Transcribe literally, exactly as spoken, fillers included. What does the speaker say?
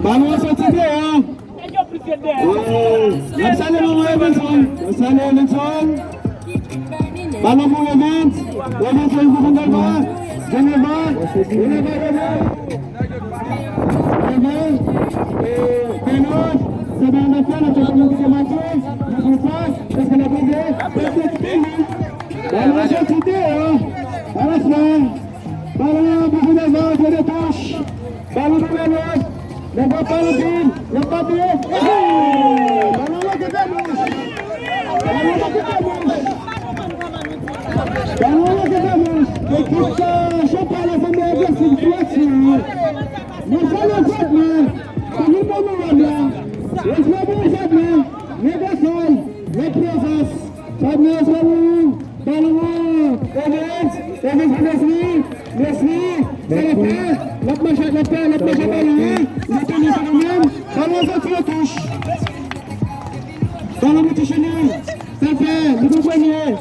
Balon an soti deyò. N ap salye manman Evenson. N ap salye Evenson. Balon pou Evens. Evens pou Geneva. Geneva. Geneva, Geneva. Geneva. E, Bernard. Se Bernard fè, l ap chèche moun ki te make. Li pran pas. Èske l ap rive? Balon an soti deyò. Balon fè. Balon an pou Geneva, jwe de touch. Balon pou Bernard. Nèg yo pa anpil, yo pa byen. Balon manke Venus. Balon manke Venus. Balon manke Venus. Ekip, euh, Jean Paul ansanm avèk Gaston sou aksyon an. Nou salye Fadman. Se li bon nou wè la. Respè pou Fadman. Nèg yo sal. Nèg prezans. Fadman, respè pou ou. Balon an, Evens, Evens pou Nesmy, Nesmy, sa l ap fè, l ap mache, l ap fè, l ap mache balon an, li tounen sa kanmenm, balon an soti an touch. Balon pou Tichini, sa l fè, li pou premye,